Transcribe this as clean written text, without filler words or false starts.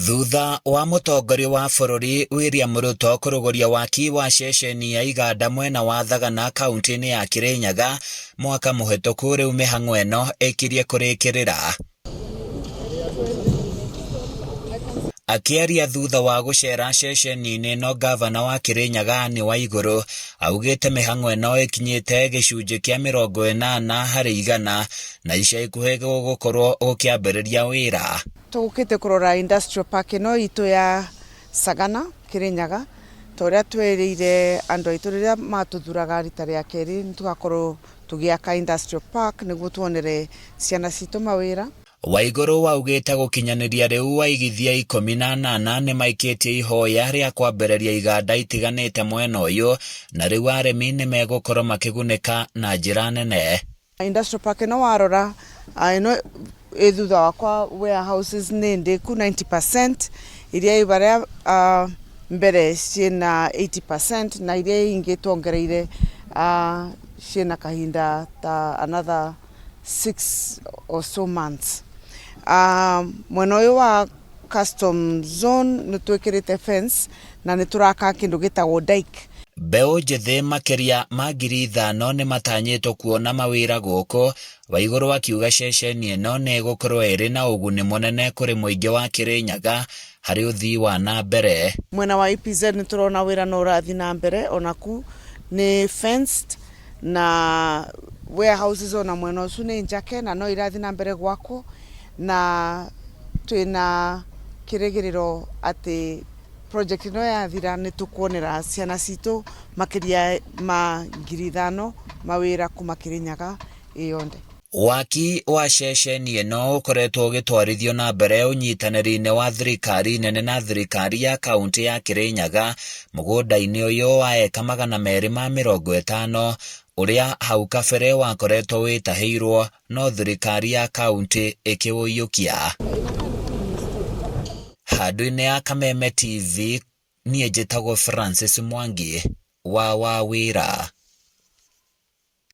Thutha wa mũtongoria wa bũrũri William Ruto kũrũgũria waki wa ceceni ya iganda mwena wa Thagana kaunti-inĩ ya Kirinyaga mwaka mũhĩtũku rĩu mĩhang'o ĩno ĩkirie kũrĩkĩrĩra. Akĩaria thutha wa gũcera ceceni-inĩ ĩno ngavana wa Kirinyaga Anne Waigũrũ augĩte mĩhang'o ĩno ĩkinyĩte gĩcunjĩ kĩa 80% na ica ikuhĩ gũgũkorwo gũkĩambĩrĩria wĩra. Tũgũkĩte kũrora industrial park ĩno itũ ya Sagana, Kirinyaga, ta ũrĩa twerĩire andũ aitũ rĩrĩa matũthuraga rita rĩa kerĩ nĩ tũgakorwo tũgĩaka industrial park nĩguo tuonere ciana citũ mawĩra. Waigũrũ augĩte gũkinyanĩria rĩu aigithia 18 nĩmaikĩtie ihoya rĩa kwambĩrĩria iganda itiganĩte mwena ũyũ na rĩu arĩmi nĩmegũkorwo makĩgunĩka na njĩra nene. Industrial park ĩno warora ĩno ĩ thutha wakwa warehouses nĩ ndĩku 90% iria i varia mbere ciĩna 80% na iria ingĩ tuongereire ciĩna kahinda ta another 6 or so months. Mwena ũyũ wa custom zone nĩ twĩkĩrĩte fence na nĩ tũraka kĩndũ gĩtagwo dike. Mbeũ njĩthĩ makĩria ma 5,000 nĩmatanyĩtwo kuona mawĩra gũkũ, Waigũrũ akiuga ceceni ĩno nĩ ĩgũkorwo ĩrĩ na ũguni mũnene kũrĩ mũingĩ wa Kirinyaga harĩ ũthii wa na mbere. Mwena wa EPZ nĩ tũrona wĩra no ũrathiĩ na mbere onaku nĩ fenced na warehouses ona mwena ũcio nĩ njake na no irathiĩ na mbere gwakwo na twĩna kĩrĩgĩrĩro atĩ project ĩno yathira nĩ tũkuonera ciana citũ makĩria ma 5,000 mawĩra kuma Kirinyaga ĩ yonthe. Waki wa ceceni ĩno ũkoretwo ũgĩtwarithio na mbere ũnyitanĩri-inĩ wa thirikari nene na thirikari ya kaunti ya Kirinyaga mũgũnda-inĩ ũyũ wa eka 250 ũrĩa hau kabere wakoretwo wĩtahĩirwo no thirikari ya kaunti ĩkĩũiyũkia. Handũ-inĩ ya Kameme TV niĩ njĩtagwo Francis Mwangi wa Wawĩra.